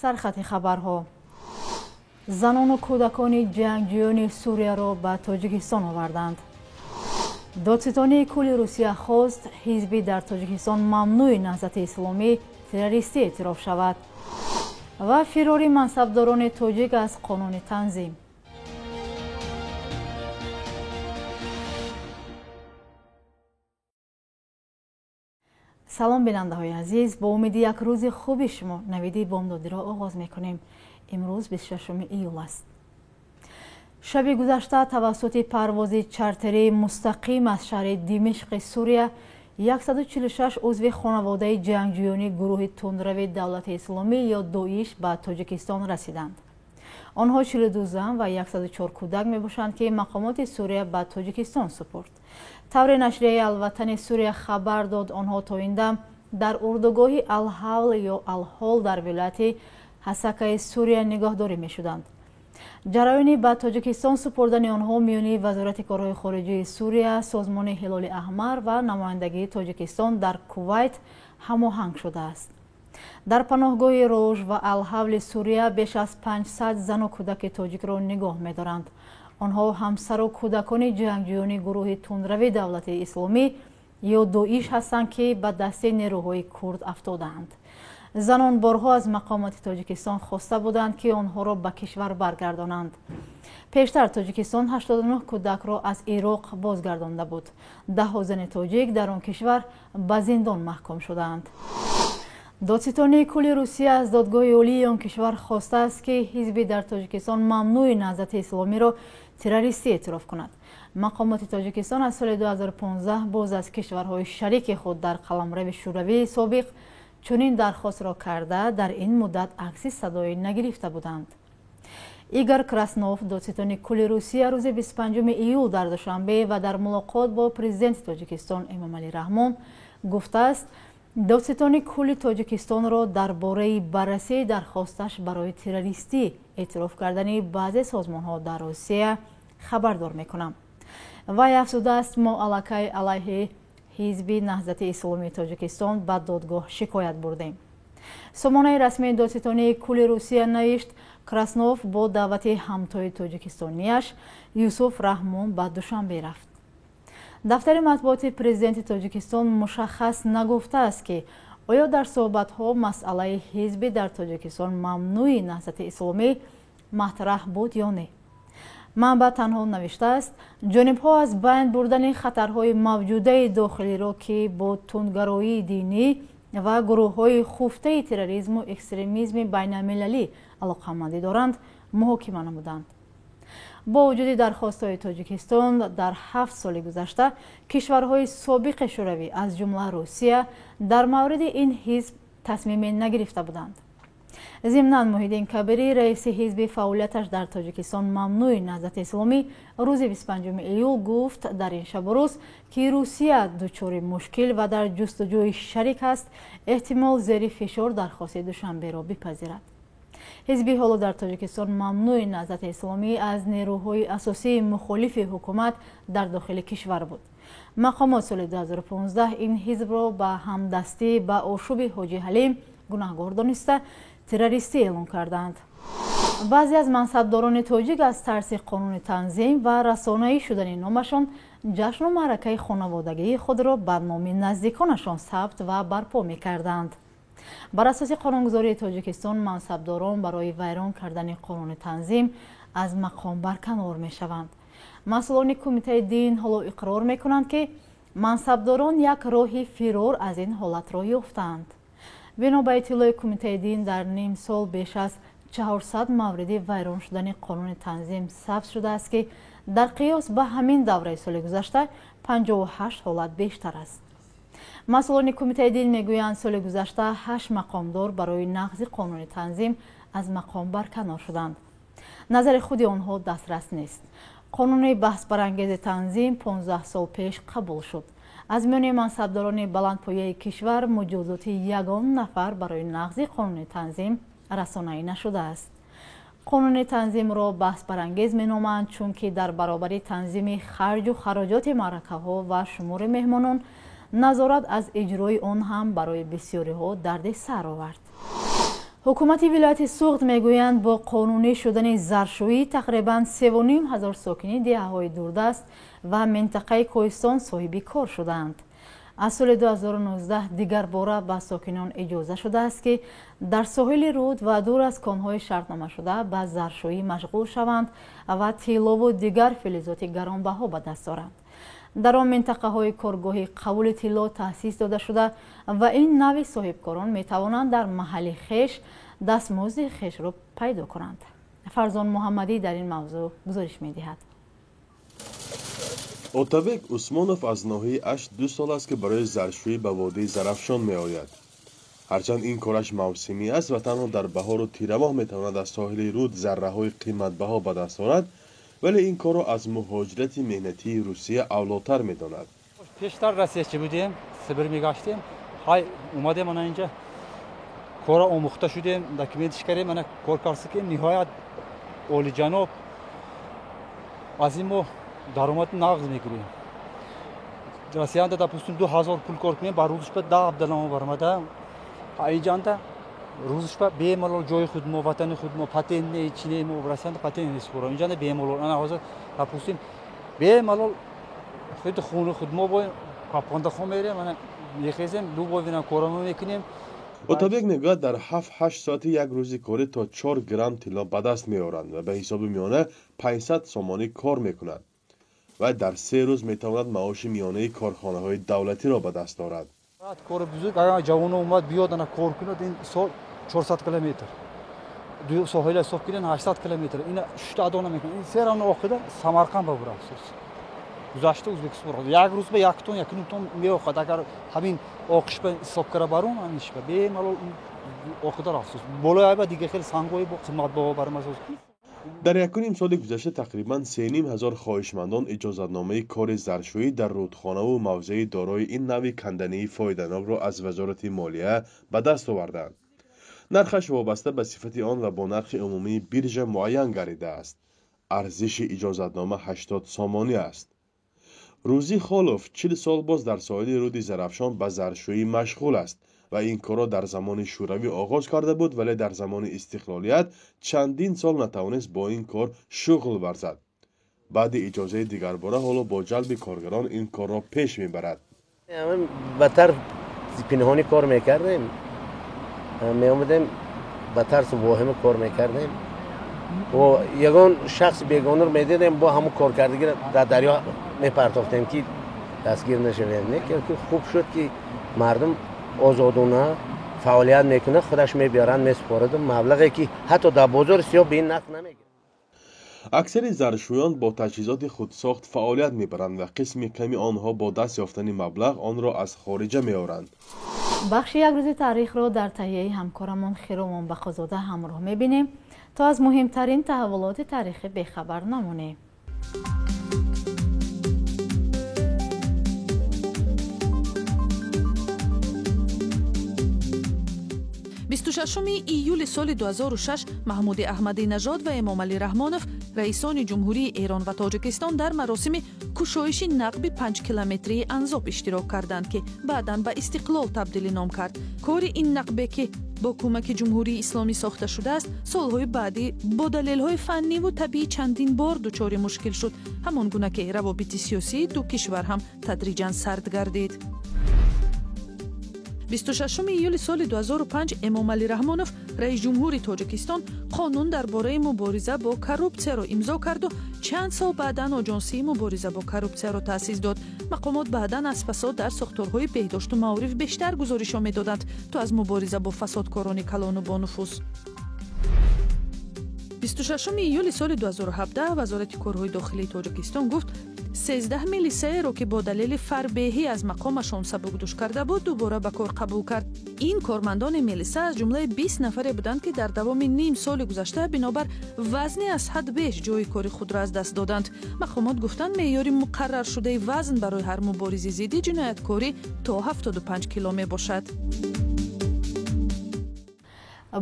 Сархати хабарҳо. Занону кӯдакони ҷангҷӯёни Сурияро ба Тоҷикистон оварданд. Додситонии кулли Русия хост ҳизби дар Тоҷикистон мамнӯи Наҳзати Исломӣ террористӣ эътироф шавад ва фирори мансабдорони тоҷик аз қонуни танзим. Салом, бинандаҳои азиз, бо умеди як рӯзи хуби шумо навиди бомдодиро оғоз мекунем. Имрӯз 26 июл аст. Шаби гузашта тавассути парвози чартерии мустақим аз шаҳри Димишқи Сурия 146 узви хонаводаи ҷангҷӯёни гурӯҳи тундрави Давлати Исломӣ ё Доиш ба Тоҷикистон расиданд. Онҳо 42 зан ва 104 кӯдак мебошанд, ки мақомоти Сурия ба Тоҷикистон супурд. Тавре нашрияи Алватани Сурия хабар дод, онҳо то ин дам дар урдугоҳи Алҳавл ё Алҳол дар вилояти Ҳасакаи Сурия нигоҳдорӣ мешуданд. Ҷараёни ба Тоҷикистон супурдани онҳо миёни Вазорати корҳои хориҷии Сурия, Созмони Ҳилоли Аҳмар ва намояндагии Тоҷикистон дар Кувайт ҳамоҳанг шудааст. Дар паноҳгоҳи Рож ва Алҳавли Сурия беш аз 500 зану кӯдаки тоҷикро нигоҳ медоранд. Онҳо ҳамсару кӯдакони ҷангҷӯёни гурӯҳи тундрави Давлати Исломӣ ё Доиш ҳастанд, ки ба дасти нерӯҳои курд афтодаанд. Занон борҳо аз мақомоти Тоҷикистон хоста буданд, ки онҳоро ба кишвар баргардонанд. Пештар Тоҷикистон 89 кӯдакро аз Ироқ бозгардонда буд. Даҳҳо зани тоҷик дар он кишвар ба зиндон маҳкум шудаанд. Додситонии кулли Русия аз додгоҳи олии он кишвар хостааст, ки ҳизби дар Тоҷикистон мамнӯи Наҳзати Исломиро террористӣ эътироф кунад. Мақомоти Тоҷикистон аз соли 2015 боз аз кишварҳои шарики худ дар қаламрави Шӯравии собиқ чунин дархостро карда, дар ин муддат акси садоӣ нагирифта буданд. Игор Краснов, додситони кулли Русия, рӯзи 25 июл дар Душанбе ва дар мулоқот бо президенти Тоҷикистон Эмомалӣ Раҳмон гуфтааст, додситони кулли Тоҷикистонро дар бораи баррасии дархосташ барои террористӣ эътироф кардани баъзе созмонҳо дар Русия хабардор мекунам. Вай афзудааст, мо аллакай алайҳи ҳизби Наҳзати Исломии Тоҷикистон ба додгоҳ шикоят бурдем. Сомонаи расмии додситонии кулли Русия навишт, Краснов бо даъвати ҳамтои тоҷикистонияш Юсуф Раҳмон ба Душанбе рафт. Дафтари матбуоти президенти Тоҷикистон мушаххас нагуфтааст, ки оё дар суҳбатҳо масъалаи ҳизби дар Тоҷикистон мамнӯи Наҳзати Исломӣ матраҳ буд ё не. Манбаъ танҳо навиштааст, ҷонибҳо аз байн бурдани хатарҳои мавҷудаи дохилиро, ки бо тундгароии динӣ ва гурӯҳҳои хуфтаи терроризму экстремизми байналмилалӣ алоқамандӣ доранд, муҳокима намуданд. Бо вуҷуди дархостҳои Тоҷикистон дар 7 соли гузашта кишварҳои собиқи Шӯравӣ, аз ҷумла Русия, дар мавриди ин ҳизб тасмиме нагирифта буданд. Зимнан Муҳиддин Кабирӣ, раиси ҳизби фаъолияташ дар Тоҷикистон мамнӯи Наҳзати Исломӣ, рӯзи 25 июл гуфт, дар ин шабу рӯз, ки Русия дучори мушкил ва дар ҷустуҷӯи шарик аст, эҳтимол зери фишор дархости Душанберо бипазирад. Ҳизби ҳоло дар Тоҷикистон мамнӯи Наҳзати Исломӣ аз нерӯҳои асосии мухолифи ҳукумат дар дохили кишвар буд. Мақомот соли 2015 ин ҳизбро ба ҳамдастӣ ба ошӯби Ҳоҷи Ҳалим гунаҳгор дониста, террористӣ эълон карданд. Баъзе аз мансабдорони тоҷик аз тарси қонуни танзим ва расонаӣ шудани номашон ҷашну маъракаи хонаводагии худро ба номи наздиконашон сабт ва барпо мекарданд. Бар асоси қонунгузории Тоҷикистон мансабдорон барои вайрон кардани қонуни танзим аз мақом барканор мешаванд. Масъулони кумитаи дин ҳоло иқрор мекунанд, ки мансабдорон як роҳи фирор аз ин ҳолатро ёфтаанд. Бино ба иттилои кумитаи дин, дар ним сол беш аз 400 мавриди вайрон шудани қонуни танзим сабт шудааст, ки дар қиёс ба ҳамин давраи соли гузашта 58 ҳолат бештар аст. Масъулони кумитаи дин мегӯянд, соли гузашта 8 мақомдор барои нақзи қонуни танзим аз мақом барканор шуданд. Назари худи онҳо дастрас нест. Қонуни баҳсбарангези танзим 15 сол пеш қабул шуд. Аз миёни мансабдорони баландпояи кишвар муҷозоти ягон нафар барои нақзи қонуни танзим расонаӣ нашудааст. Қонуни танзимро баҳсбарангез меноманд, чунки дар баробари танзими харҷу хароҷоти маъракаҳо ва шумори меҳмонон назорат аз иҷрои он ҳам барои бисёриҳо дарди сар овард. Ҳукумати вилояти Суғд мегӯянд, бо қонунӣ шудани заршӯӣ тақрибан 3,5 ҳазор сокини деҳаҳои дурдаст ва минтақаи Кӯҳистон соҳиби кор шудаанд. Аз соли 2019 дигар бора ба сокинон иҷоза шудааст, ки дар соҳили руд ва дур аз конҳои шартномашуда ба заршӯӣ машғул шаванд ва тиллову дигар филизоти гаронбаҳо ба даст оранд. Дар он минтақаҳои коргоҳи қабули тилло таъсис дода шуда ва ин нави соҳибкорон метавонанд дар маҳалли хеш дастмузди хешро пайдо кунанд. Фарзон Муҳаммадӣ дар ин мавзӯъ гузориш медиҳад. Отабек Усмонов аз ноҳияи Ашт 2 сол аст, ки барои заршӯӣ ба водии Зарафшон меояд. Ҳарчанд ин кораш мавсимӣ аст ва танҳо дар баҳору тирамоҳ метавонад аз соҳили руд зарраҳои қиматбаҳо ба даст орад, вале ин корро аз муҳоҷирати меҳнатии Русия авлотар медонад. Пештар россиячи будем, Сибир мегаштем. Ҳай, омадем ана инҷа, кора омӯхта шудем, документиш кардем, ана кор карсикем. Ниҳоят олиҷаноб, аз ин мо даромади нағз мегирем. Россиянда, допустим, 2000 пул кор кунем, ба рӯзишба 10 абдаламо баромада, инҷанда рӯзишба бемалол, ҷои худмо, ватани худмо, патент не, чи не. Мо Россиянда патент месупорам, инҷанда бемалол. Ана ҳозир, допустим, бемалол худи хуни худмо бо капондахон мерем, ана мехезем, любой вина корамо мекунем. Отабек мегӯяд, дар 7-8 соати як рӯзи корӣ то 4 грамм тилло ба даст меоранд ва ба ҳисоби миёна 500 сомонӣ кор мекунад ва дар 3 рӯз метавонад маоши миёнаи корхонаҳои давлатиро ба даст орад. Кори бузург, агар ҷавоно омад, биёд, ана кор кунад. Ин сол 400 километр соҳила ҳисоб кунед, 800 километр ина шушта адо намекунад. Ин се равна оқида Самарқанд ба бура гузашта Ӯзбекистон, як рӯз ба 1 тон, 1,5 тон меохад. Агар ҳамин оқишба ҳисоб кара барон, ҳаминшба бемалол оқида рафтус болои айба дига хеле сангҳои қиматбаҳо бармасоз. Дар якуним соли гузашта тақрибан 3,5 ҳазор хоҳишмандон иҷозатномаи кори заршӯӣ дар рудхонаву мавзеи дорои ин навъи кандании фоиданокро аз Вазорати молия ба даст оварданд. Нархаш вобаста ба сифати он ва бо нархи умумии биржа муайян гардидааст. Арзиши иҷозатнома 80 сомонӣ аст. Рӯзӣ Холов 40 сол боз дар соҳили руди Зарафшон ба заршӯӣ машғул аст ва ин корро дар замони Шӯравӣ оғоз карда буд, вале дар замони истиқлолият чандин сол натавонист бо ин кор шуғл варзад. Баъди иҷозаи дигарбора ҳоло бо ҷалби коргарон ин корро пеш мебарад. Ба тарз пинҳонӣ кор мекардем, меомадем, ба тарсу воҳима кор мекардем. Ягон шахси бегонаро медидем, бо ҳамун коркардагиро дар дарё мепартофтем, ки дастгир нашавем. Не, ки хуб шуд, ки мардум озодона фаъолият мекунад, худаш мебиёранд, месупораду маблағе, ки ҳатто дар бозори сиёҳ ба ин нарх намегирад. Аксари заршӯён бо таҷҳизоти худсохт фаъолият мебаранд ва қисми ками онҳо бо даст ёфтани маблағ онро аз хориҷа меоранд. Бахши як рӯзи таърихро дар таҳияи ҳамкорамон Хиромон Бақозода ҳамроҳ мебинем, то аз муҳимтарин таҳаввулоти таърихӣ бехабар намонем. 26 июли соли 2006 Маҳмуди Аҳмадинажод ва Эмомалӣ Раҳмонов, раисони Ҷумҳурии Эрон ва Тоҷикистон, дар маросими кушоиши нақби 5-километрии Анзоб иштирок карданд, ки баъдан ба Истиқлол табдили ном кард. Кори ин нақбе, ки бо кӯмаки Ҷумҳурии Исломӣ сохта шудааст, солҳои баъдӣ бо далелҳои фанниву табиӣ чандин бор дучори мушкил шуд, ҳамон гуна ки равобити сиёсии ду кишвар ҳам тадриҷан сард гардид. 26 июли соли 2005 Эмомалӣ Раҳмонов, раисҷумҳури Тоҷикистон, қонун дар бораи мубориза бо коррупсияро имзо карду чанд сол баъдан Оҷонсии мубориза бо коррупсияро таъсис дод. Мақомот баъдан аз фасод дар сохторҳои беҳдошту маориф бештар гузоришҳо медоданд, то аз мубориза бо фасодкорони калону бонуфуз. 26 июли соли 2017 Вазорати корҳои дохилии Тоҷикистон гуфт, 13 милисаеро, ки бо далели фарбеҳӣ аз мақомашон сабукдӯш карда буд, дубора ба кор қабул кард. Ин кормандони милиса аз ҷумлаи 20 нафаре буданд, ки дар давоми ним соли гузашта бинобар вазни аз ҳад беш ҷои кори худро аз даст доданд. Мақомот гуфтанд, меъёри муқарраршудаи вазн барои ҳар муборизи зидди ҷинояткорӣ то 75 кило мебошад.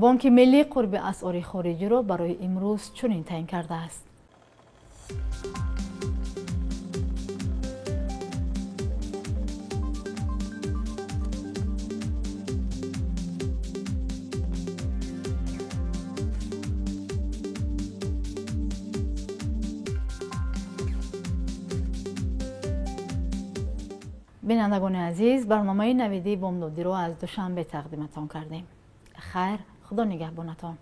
Бонки Миллӣ қурби асъори хориҷиро барои имрӯз чунин таъин кардааст. Бинандагони азиз, барномаи Навиди бомдодиро аз Душанбе тақдиматон кардем. Хайр, Худо нигаҳбонатон.